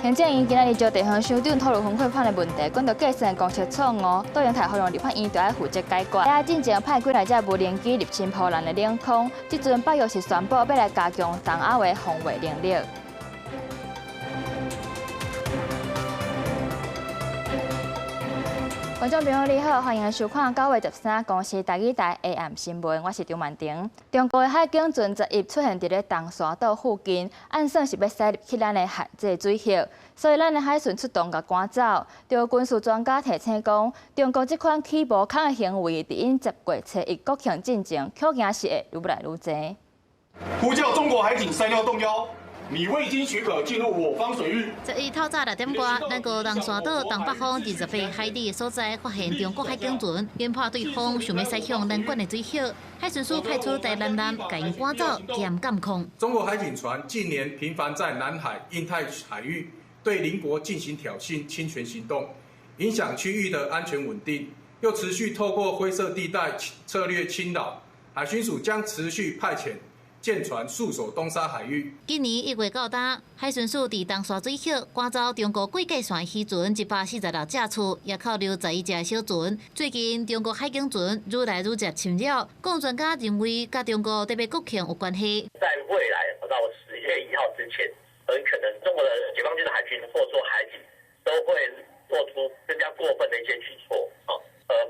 行政院今仔日召地方首長討論分配款的問題，講到計算公式錯誤，杜英泰呼籲立法院著愛負責解決。也進前派幾若隻無人機入侵波蘭的領空，這陣北約是宣布欲來加強東歐的防衛能力。觀眾朋友你好，歡迎收看9月13公視台語台 AM 新聞，我是張曼婷。中國的海警船11出現佇咧東沙島附近，按算是欲駛入去咱的限制水域，所以咱的海巡出動共趕走。著軍事專家提醒講，中國這款起無空的行為，佇𪜶10月初一國慶進前，恐驚是會愈來愈濟。呼叫中國海警36洞幺。你未經許可進入我方水域。11透早6點外，咱國東沙島東北方28海里的所在，發現中國海警船，研判對方想欲駛向咱管的水域，海巡署派出台南艦共𪜶趕走兼監控。中國海警船近年頻繁在南海、印太海域對鄰國進行挑釁、侵權行動，影響區域的安全穩定，又持續透過灰色地帶策略侵擾，海巡署將持續派遣艦船戍守東沙海域。今年1月到今，海巡署佇東沙水域趕走中國過界線漁船146隻次，也扣留11隻小船。最近中國海警船愈來愈濟侵擾，講專家認為，佮中國特別國慶有關係。在未來到10月1號之前，很可能中國的解放軍的海軍或說海警都會做出更加過分的一些舉措，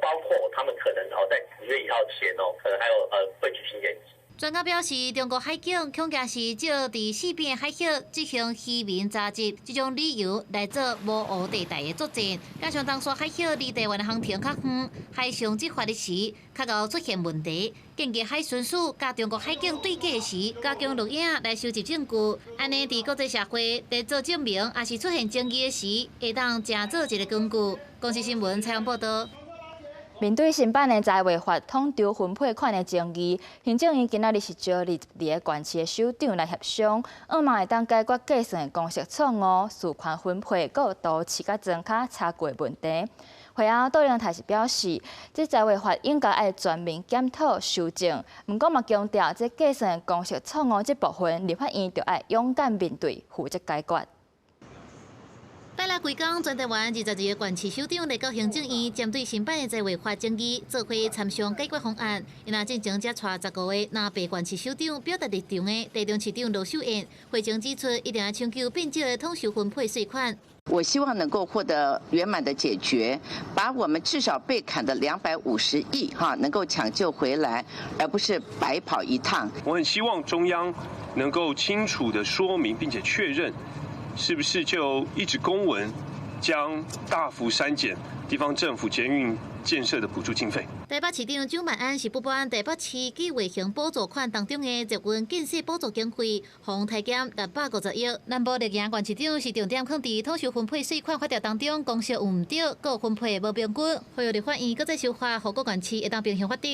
包括他們可能在10月1號前哦，可能還有會舉行演習。專家表示，中國海警恐驚是藉佇四邊海域執行漁民查緝這種理由來做模糊地帶的作戰。加上東沙海域離台灣的航程較遠，海上執法的時較𠢕出現問題。建議海巡署佮中國海警對峙時，加強錄影來收集證據，按呢佇國際社會佇做證明，抑是出現爭議的時，會當誠做一個工具。公視新聞採訪報導。面對新版的財劃法統籌分配款的爭議，行政院今仔日是召22個縣市的首長來協商，向望會當解決計算的公式錯誤、事權分配、閣有都市佮莊跤差距的問題。會後，杜榮泰是表示，這財劃法應該愛全面檢討修正，毋過嘛強調，這計算的公式錯誤這部分，立法院著愛勇敢面對，負責解決。拜六規工，全台灣22個縣市首長來到行政院，針對新版的財劃法爭議，做伙參商解決方案。𪜶若進前才帶15個南北縣市首長表達立場的台中市長盧秀燕，會前指出，一定愛搶救變少的統籌分配稅款。我希望能夠獲得圓滿的解決，把我們至少被砍的250億哈能夠搶救回來，而不是白跑一趟。我很希望中央能夠清楚的說明，並且確認。是不是就一紙公文將大幅刪減地方政府捷運建設的補助經費？台北市長蔣萬安是不滿台北市計劃型補助款當中的捷運建設補助經費，予削減650億。南部綠營縣市長是重點囥佇統籌分配稅款法條當中，公式有毋對，閣分配無平均，呼籲立法院閣再修法，予各縣市會當平衡發展。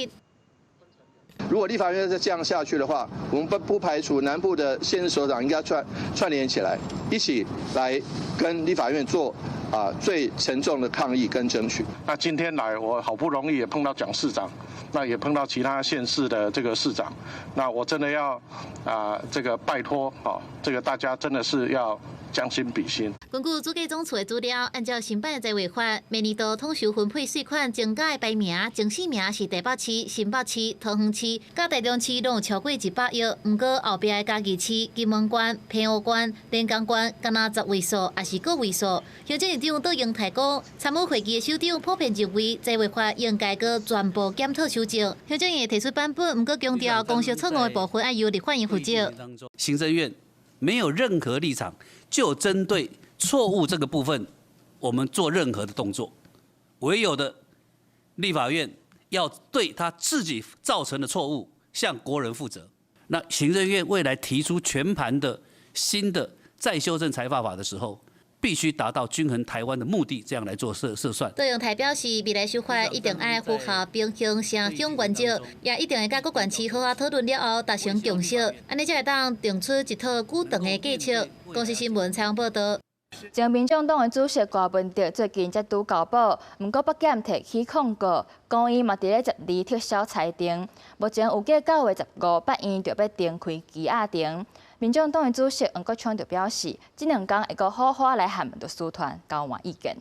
如果立法院再這樣下去的話，我們不排除南部的縣市首長應該串聯起來，一起來跟立法院做最沉重的抗議跟爭取。那今天來，我好不容易也碰到蔣市長，那也碰到其他縣市的這個市長，那我真的要這個拜託啊，這個大家真的是要將心比心。根據主計總處的資料，按照新版的財劃法，明年度統籌分配稅款增加的排名前四名是台北市、新北市、桃園市、佮台中市，攏有超過100億。毋過後壁的嘉義市、金門縣、澎湖縣、連江縣，敢若十位數，抑是個位數。行政院長杜英台講，參與會議的首長普遍認為，財劃法應該閣全部檢討修正。行政院提出版本，毋過強調公式錯誤的部分愛由立法院負責。行政院沒有任何立場，就針對錯誤這個部分，我們做任何的動作，唯有的立法院要對他自己造成的錯誤向國人負責。那行政院未來提出全盤的新的再修正財劃法的時候，必須達到均衡台灣的目的，這樣來做設算。杜榮泰表示，未來修法一定愛符合平衡城鄉原則，也一定會佮各縣市好好討論了後達成共識，按呢才會當定出一套久長的計策。公視新聞採訪報導。前民眾黨的主席柯文哲最近才拄交保，毋過北檢提起控告，講伊嘛佇咧12撤銷裁定。目前預計9月15，法院就欲重開羈押庭。民眾黨的主席黃國昌就表示，這兩工會閣好好來和律師團交換意見。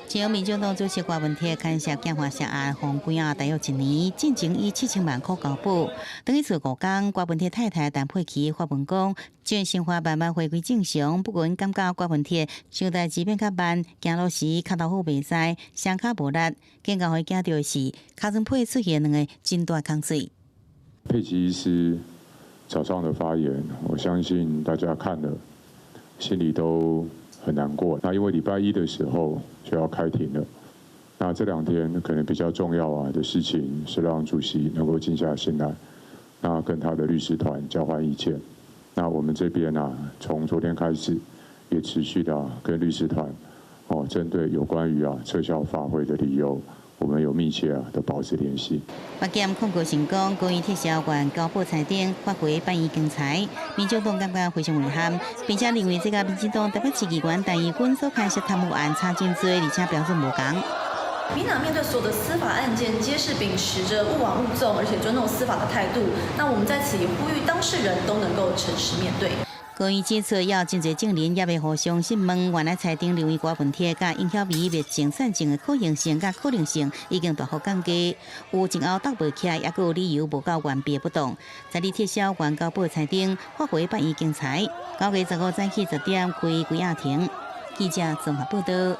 前民進黨主席郭文鐵牽涉檢華涉案，予關押大約一年，進前以7000萬箍交保。等於做5工，郭文鐵太太陳佩琪發文講，這生活慢慢回歸正常，不過感覺郭文鐵想代誌變較慢，行路時跤頭好袂知，雙跤無力，更加予伊驚著的是，尻川皮出現兩个真大空水。佩琪醫師早上的發言，我相信大家看了，心裡都很難過。那因為禮拜一的時候就要開庭了，那這兩天可能比較重要啊的事情是讓主席能夠靜下心來，那跟他的律師團交換意見。那我們這邊啊，從昨天開始也持續的跟律師團哦，針對有關於啊撤銷法會的理由，我們有密切啊的保持聯繫。法檢控告成功，高院撤銷原交保裁定，發回辦院精裁。民眾黨感覺非常遺憾，並且認為這個民進黨台北市議員陳怡君所牽涉貪污案差真濟，而且標準無仝。民黨面對所有的司法案件，皆是秉持着勿枉勿縱，而且尊重司法的態度。那我們在此也呼籲當事人都能夠誠實面對。高院指出，要真濟證人猶未互相訊問，原來裁定認為郭文鐵佮尹曉薇滅證散證的可行性佮可能性已經大幅降低，有前後鬥袂起來，猶閣有理由無夠完備不當。在你撤銷原交保裁定，發回辦院精裁。9月15早起10點開關押庭。記者綜合報道。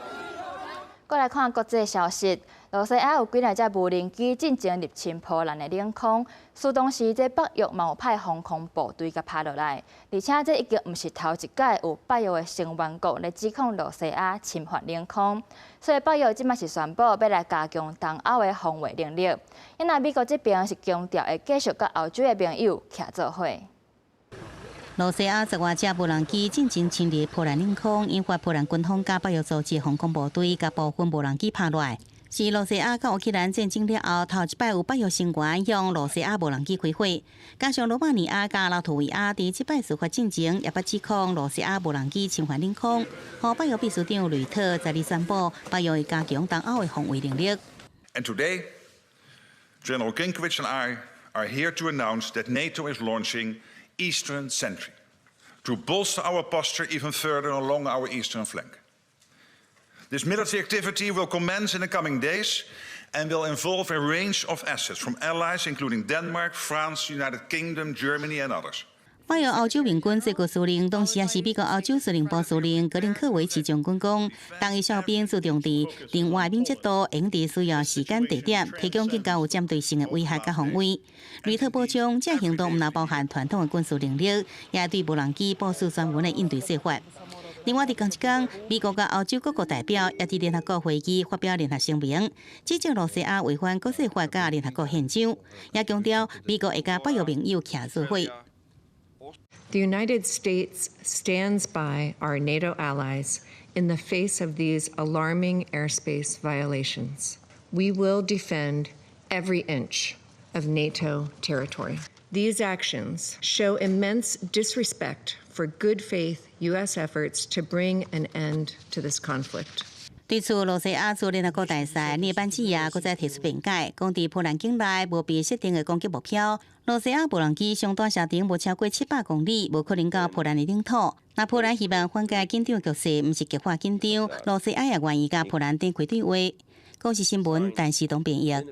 過來看國際消息，羅西亞有幾若隻無人機進前入侵波蘭的領空，事當時這北約嘛有派防空部隊共拍落來，而且這已經毋是頭一擺有北約的成員國來指控羅西亞侵犯領空，所以北約這擺是宣布欲來加強東歐的防衛能力。因為美國這邊是強調會繼續佮歐洲的盟友徛做伙。羅西亞10外隻無人機進前侵入波蘭領空，引發波蘭軍方佮北約組織防空部隊共部分無人機拍落來。是羅西亞佮烏克蘭戰爭了後，頭一擺有北約成員向羅西亞無人機開火。加上羅馬尼亞佮拉脫維亞佇這擺事發進前，也捌指控羅西亞無人機侵犯領空。予北約秘書長呂特在日宣布，北約會加強東歐的防衛能力。 And today, General Grynkewich and I are here to announce that NATO is launching Eastern Sentry to bolster our posture even further along our eastern flank. This military activity will commence in the coming days and will involve a range of assets from allies including Denmark, France, United Kingdom, Germany and others. 北約歐洲盟軍最高司令，同時也是美國歐洲司令部司令格林克維奇將軍講，東翼哨兵注重佇另外敏捷度，會佇需要時間地點提供更加有針對性的威嚇佮防衛。呂特補充，這行動毋但包含傳統的軍事能力，也對無人機部署專門的應對計劃。另外，佇仝一工，美國佮歐洲各國代表也佇聯合國會議發表聯合聲明，指責羅西亞違反國際法佮聯合國憲章，也強調美國會佮北約盟友徛做伙。 The United States stands by our NATO allies in the face of these alarming airspace violations. We will defend every inch of NATO territory. These actions show immense disrespect for good faith U.S. efforts to bring an end to this conflict. 對此，羅西亞駐聯合國大使涅班濟亞閣再提出辯解，講佇波蘭境內無被設定的攻擊目標。羅西亞無人機上大射程無超過700公里，無可能到波蘭的領土。若波蘭希望緩解緊張局勢，毋是激化緊張，羅西亞也願意佮波蘭展開對話。公視新聞，陳時東編譯。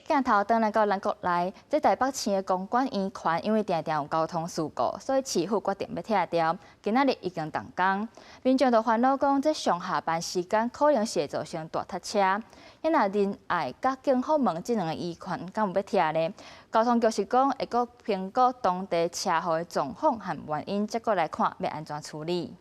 鏡頭轉來到咱國內，這台北市的公館圓環因為定定有交通事故，所以市府決定欲拆掉。今仔日已經動工，民眾就煩惱講，這上下班時間可能是會造成大塞車。那仁愛佮景福門這兩个圓環敢有欲拆呢？交通局是講會閣評估當地車禍的狀況和原因，再閣來看欲按怎處理。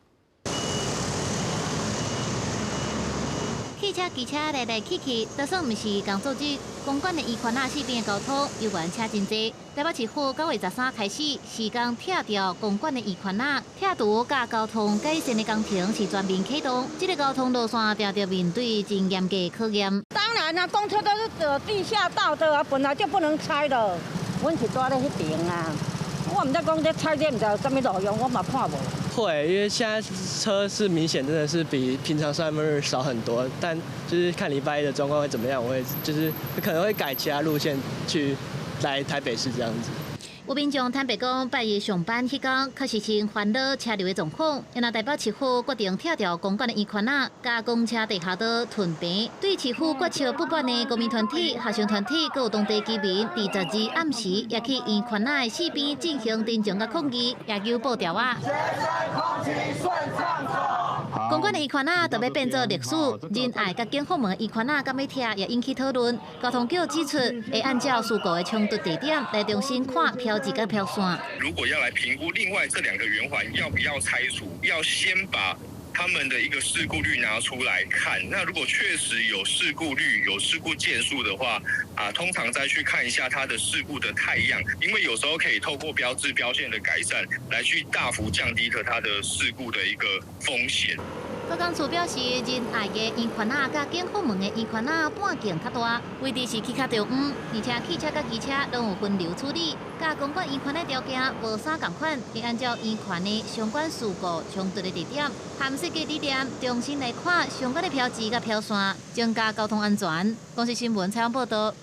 汽車、機車來來去去，就算毋是工作日，公館的圓環仔四邊的交通猶原車真濟。台北市府9月13開始，施工拆掉公館的圓環仔，拆除佮交通改善的工程是全面啟動。這个交通路線定著面對真嚴格考驗。當然啦，公車都是走地下道的啊，本來就不能拆的。阮是住咧彼爿啊，我毋知講這拆這毋知有啥物路用，我嘛看無。會，因為現在車是明顯真的是比平常上班日少很多，但就是看禮拜一的狀況會怎麼樣，我會就是可能會改其他路線去來台北市這樣子。有民眾坦白講，拜一上班彼工確實真煩惱車流的狀況。因為台北市府決定拆掉公館的圓環仔，共公車地下道屯平。對市府決策不滿的公民團體、學生團體，閣有當地居民，22暗時也去圓環仔的四邊進行陳情佮抗議，也求布條仔。公館的圓環仔就欲變做歷史，仁愛佮景福門圓環仔敢欲拆，也引起討論。交通局指出，會按照事故的衝突地點來重新看標誌佮標線。如果要來評估另外這兩個圓環要不要拆除，要先把他們的一個事故率拿出來看。那如果確實有事故率、有事故件數的話，啊，通常再去看一下它的事故的態樣，因為有時候可以透過標誌標線的改善，來去大幅降低它的事故的一個風險。高工處表示，仁愛的圓環仔佮景福門的圓環仔半徑較大，位置是去較中央，而且汽車佮機車攏有分流處理。佮公館圓環的條件無啥仝款，會按照圓環的相關事故衝突的地點和設計理念，重新來看相關的標誌佮標線，增加交通安全。公視新聞採訪報導。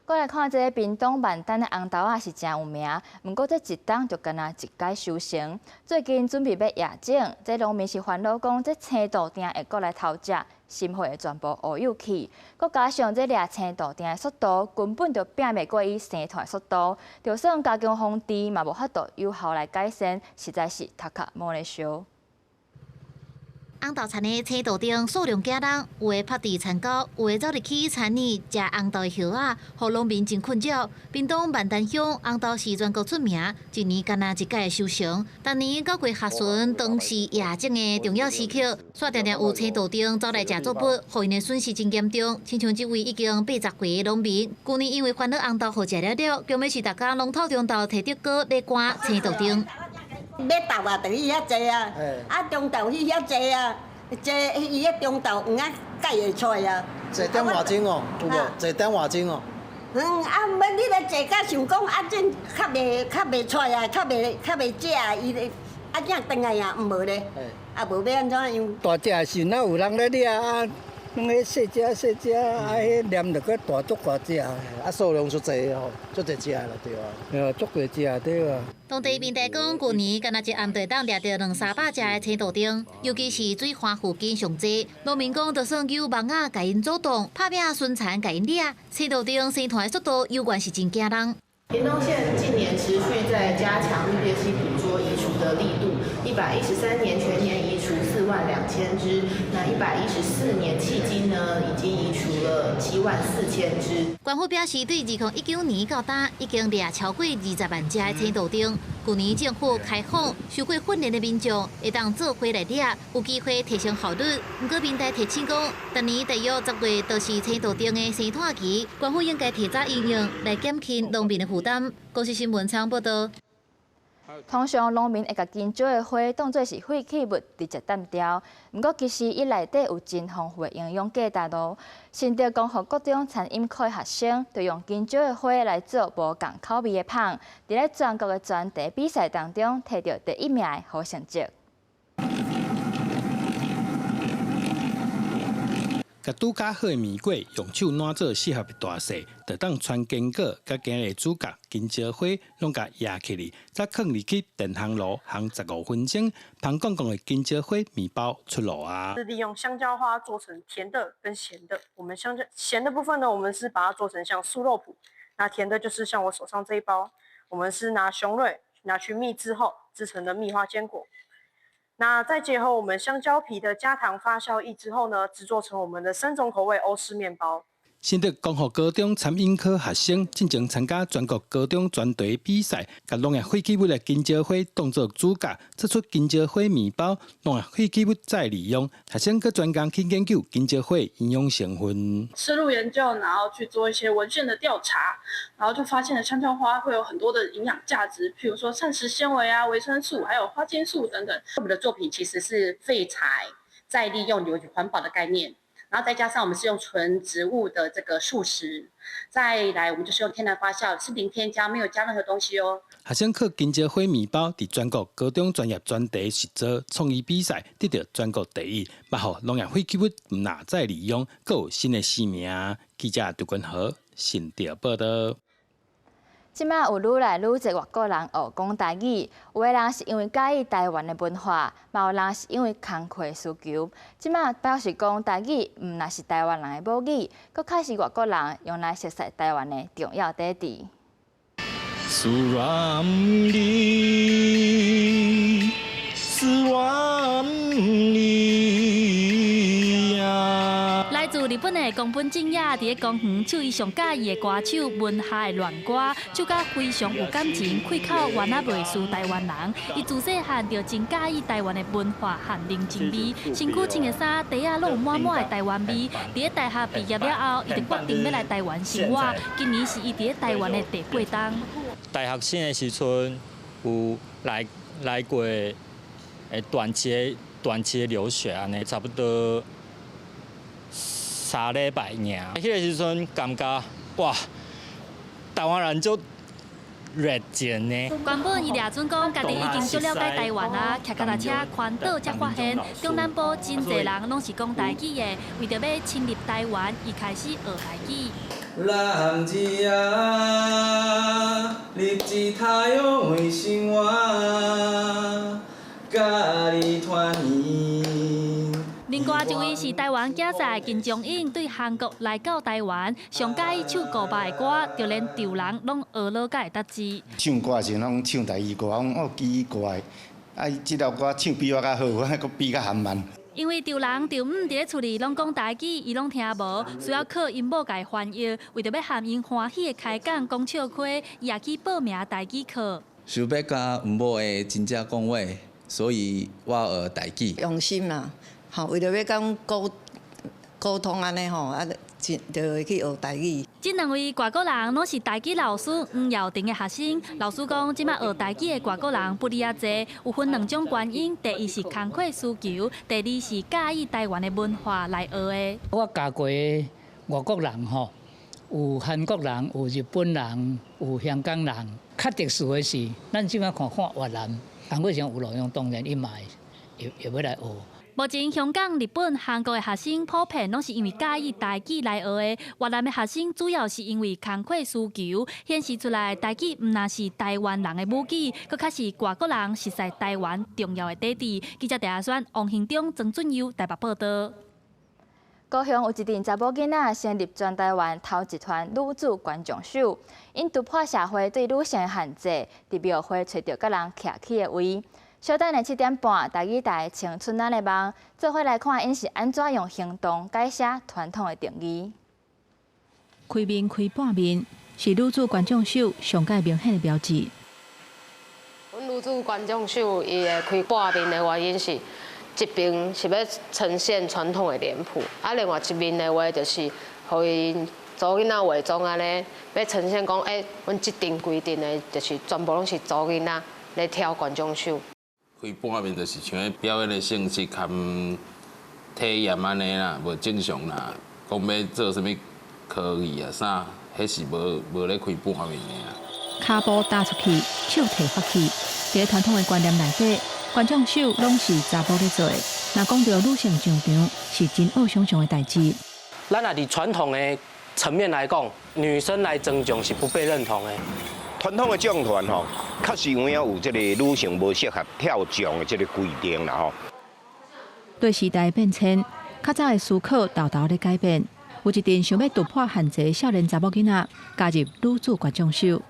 過來看這个屏東萬丹的紅豆仔是誠有名，毋過這一冬就干焦一擺收成。最近準備欲夜種，這農民是煩惱講，這青豆丁會過來偷食，心血會全部烏有去。閣加上這掠青豆丁的速度根本就拚袂過伊生湠的速度，就算加強防治嘛無法度有效來改善，實在是頭殼摸咧燒。紅豆田的青豆丁數量驚人，有的趴佇田溝，有的走入去田裡食紅豆的葉仔，予農民真困擾。屏東萬丹鄉紅豆是全國出名，一年干焦一擺收成。逐年九月下旬，當是夜種的重要時刻，煞定定有青豆丁走來食作物，予𪜶的損失真嚴重。親像這位已經80歲的農民，舊年因為煩惱紅豆予食了了，強欲是逐工攏透中晝提竹篙咧趕青豆丁。欲豆啊，就去遐坐啊，啊中晝去遐坐啊，坐伊彼中晝黃仔蓋會出來啊。坐點外鐘哦，有無？坐點外鐘哦。嗯，啊，欲你咧坐甲想講啊，陣較袂出來啊，較袂食啊，伊咧啊，才轉來啊，毋無咧，啊無欲按怎樣？大隻的時陣，若有人咧掠啊，攏彼細隻細隻啊，彼鯰就閣大足大隻。啊，數量足濟吼，足濟隻啦，對啊。對，足濟隻對啊。當地民代講，舊年干焦一暗就當掠著兩三百隻的青豆丁，尤其是水岸附近上濟。農民講，就算用網仔共𪜶阻擋，拍拚巡田共𪜶掠，青豆丁生湠的速度猶原是真驚人。屏東縣近年持續在加強綠鬣蜥捕捉移除的力度，113年全年移除4萬2千隻，那114年迄今呢，已經移除了7萬4千隻。官府表示，對2019年到今，已經掠超過20萬隻的青豆丁。舊年政府開放受過訓練的民眾會當做伙來掠，有機會提升效率。毋過民代提醒講，逐年大約10月都是青豆丁的生湠期，官府應該提早應用來減輕農民的負擔。公視新聞採訪報導。通常農民會共香蕉的花當做是廢棄物，直接抌掉。毋過其實伊內底有真豐富的營養價值囉。新竹光復國中餐飲科學生就用香蕉的花來做無仝口味的麭，佇咧全國的專題比賽當中摕著第一名的好成績。共拄絞好的麵粿用手攑做四合的大細，就當汆堅果佮今日主角香蕉花攏共壓起來，再囥入去電烘爐烘15分鐘，香絳絳的香蕉花麵包出爐啊！是利用香蕉花做成甜的跟鹹的。我們香蕉鹹的部分呢，我們是把它做成像酥肉脯；那甜的就是像我手上這一包，我們是拿雄蕊拿去蜜製後製成的蜜花堅果。那再結合我們香蕉皮的加糖發酵液之後呢，製作成我們的三種口味歐式麵包。新竹光復高中餐飲科學生進前參加全國高中專題比賽，共農業廢棄物的香蕉花當做主角，做出香蕉花麵包，農業廢棄物再利用。學生閣專工去研究香蕉花營養成分。深入研究，然後去做一些文獻的調查，然後就發現了香蕉花會有很多的營養價值，譬如說膳食纖維啊、維生素，還有花青素等等。我們的作品其實是廢材再利用，有環保的概念。然後再加上我們是用純植物的這個素食，再來我們就是用天然發酵，是零添加，沒有加任何東西哦。學生靠香蕉花麵包佇全國高中專業專題實作創意比賽得著全國第一，嘛予農業廢棄物毋但再利用，閣有新的生命。記者杜君豪新竹報導。這馬有愈來愈濟外國人學講台語，有的人是因為佮意台灣的文化，嘛有人是因為工課需求。這馬表示講台語毋但是台灣人的母語，閣較是外國人用來熟悉台灣的重要底佇。思念你，思念你啊！來自日本的宮本正也佇咧公園唱伊上佮意的歌手文夏的戀歌，唱甲非常有感情，開口原仔袂輸台灣人。伊自細漢就真佮意台灣的文化和人情味，身軀穿的衫、袋仔攏有滿滿的台灣味。佇咧大學畢業了後，伊就決定欲來台灣生活。今年是伊佇咧台灣的第八冬。大學生的時陣有來來過，誒短期的留學按呢，差不多3禮拜爾。彼個時陣感覺哇，台灣人足熱情呢。原本伊掠準講，家己已經足了解台灣啊，騎腳踏車環島才發現，中南部真濟人攏是講台語的，為著欲深入台灣，伊開始學台語。男兒啊，日子他鄉為生活，佮你團圓。另外一位是台灣囝婿金鐘英，對韓國來到台灣，上佮意唱古巴的歌，就連丈人攏學落才會得知。唱歌的時陣攏唱台語歌，我講哦奇怪，啊這首歌唱比我較好，我閣比較含慢。因為丈人丈母佇咧厝裡攏講台語，伊攏聽無，需要靠𪜶某共伊翻譯。為著欲和𪜶歡喜的開講講笑話，伊也去報名台語課。想欲佮毋某會真正講話，所以我學台語。用心啦，吼，為著欲講溝溝通按呢吼，啊，就會去學台語。這兩位外國人攏是台語老師黃耀庭的學生。老師講，這馬學台語的外國人不離仔濟，有分兩種原因：第一是工課需求，第二是佮意台灣的文化來學的。我教過的外國人吼，有韓國人，有日本人，有香港人。較特殊的是，咱這馬看看越南，韓國上有路用，當然伊嘛會會欲來學。目前香港、日本、韓國的學生普遍攏是因為佮意台語來學的，越南的學生主要是因為工課需求，顯示出來台語毋但是台灣人的母語，閣較是外國人熟悉台灣重要的底佇。記者鄭阿選、王興中、曾俊佑台北報道。高雄有一陣查某囡仔成立全台灣頭一團女子觀眾手，𪜶突破社會對女性的限制，佇廟會揣著佮人徛起的位。小等下7點半，台語台青春咱的夢，做伙來看𪜶是按怎用行動改寫傳統的定義。開面開半面是女子觀眾手上蓋明顯的標誌。阮女子觀眾手伊會開半面的原因是，一邊是欲呈現傳統的臉譜，啊，另外一面的話就是予𪜶查某囡仔化妝按呢，欲呈現講，欸，阮這陣規陣的，就是全部攏是查某囡仔咧跳觀眾手。開半面就是像彼表演的性質含體驗按呢啦，無正常啦。講欲做啥物科技啊啥，彼是無無咧開半面的啊。跤步踏出去，手提法器，佇傳統的觀念內底，觀眾手攏是查埔咧做的。若講著女性上場，是真惡想像的代誌。咱若佇傳統的層面來講，女生來裝將是不被認同的。傳統的將團吼，確實有影有這個女性無適合跳將的這個規定啦吼。對時代變遷，較早的思考沓沓咧改變，有一陣想欲突破限制的少年查某囡仔加入女子觀眾手。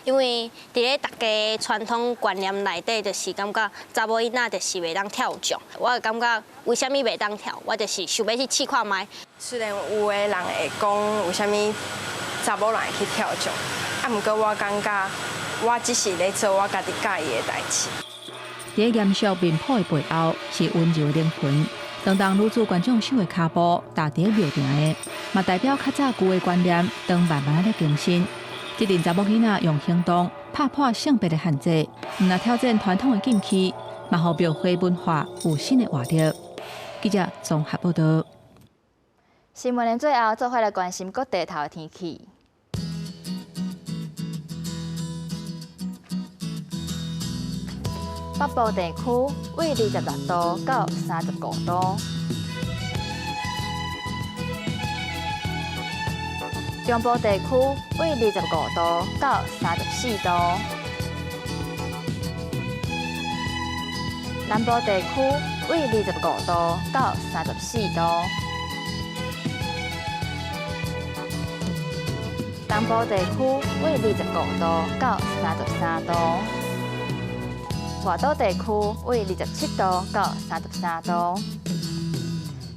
因為佇咧大家傳統觀念內底，就是感覺查某囡仔就是袂當跳將。我就感覺為啥物袂當跳，我就是想欲去試看覓。雖然有的人會講為啥物查某人會去跳將，啊，毋過我感覺我只是咧做我家己佮意的代誌。佇咧嚴肅面譜的背後，是溫柔的靈魂。當當女子觀眾手的跤步踏佇咧廟埕的，嘛代表較早舊的觀念，當慢慢咧更新。這陣查某囡仔用行動拍破性別的限制，毋但挑戰傳統的禁區，嘛予廟會文化有新的活力。記者綜合報道。新聞的最後，做伙來關心各地頭的天氣。北部地區為26度到35度。中部地區為25度到34度，南部地區為25度到34度，東部地區為25度到33度，外島地區為27度到33度。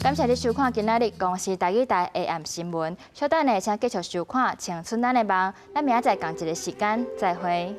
感謝你收看今仔日公視台語台下暗新聞。稍等下，請繼續收看《青春咱的夢》。咱明仔載仝一个時間再會。